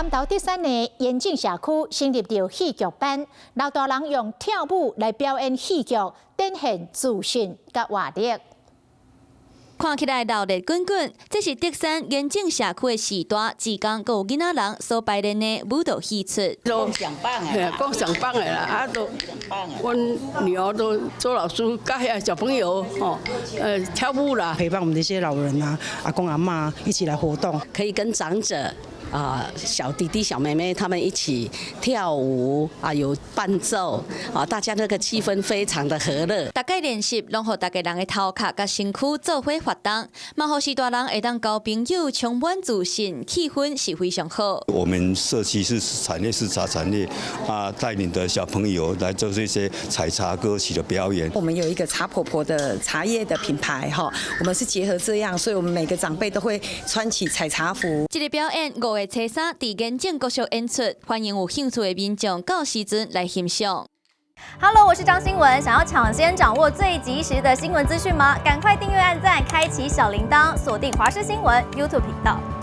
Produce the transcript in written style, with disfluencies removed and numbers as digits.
南投竹山的延正社區成立著戲劇班，老大人用跳舞來表演戲劇，展現自信佮活力。看起來熱鬧滾滾，這是竹山延正社區的序大，志工閣有囡仔人所排練的舞蹈戲出。都上班的，講上班的啦，啊都，阮女兒都做老師，教遐小朋友吼，跳舞啦，陪伴我們這些老人啊、阿公阿嬤一起來活動，可以跟長者啊、小弟弟、小妹妹他們一起跳舞啊，有伴奏啊，大家那個氣氛非常的和樂。逐擺練習攏予逐家人的頭殼佮身軀做伙發動，嘛予序大人會當交朋友，充滿自信，氣氛是非常好。我們社區是產業是茶產業啊，帶領的小朋友來做這些採茶歌曲的表演。我們有一個茶婆婆的茶葉的品牌哈，我們是結合這樣，所以我們每個長輩都會穿起採茶服。這個表演5月初三佇延正國小演出，歡迎有興趣的民眾到時陣來欣賞。 Hello，我是張新聞，想要搶先掌握最及時的新聞資訊嗎？趕快訂閱、按讚、開啟小鈴鐺，鎖定華視新聞 YouTube 頻道。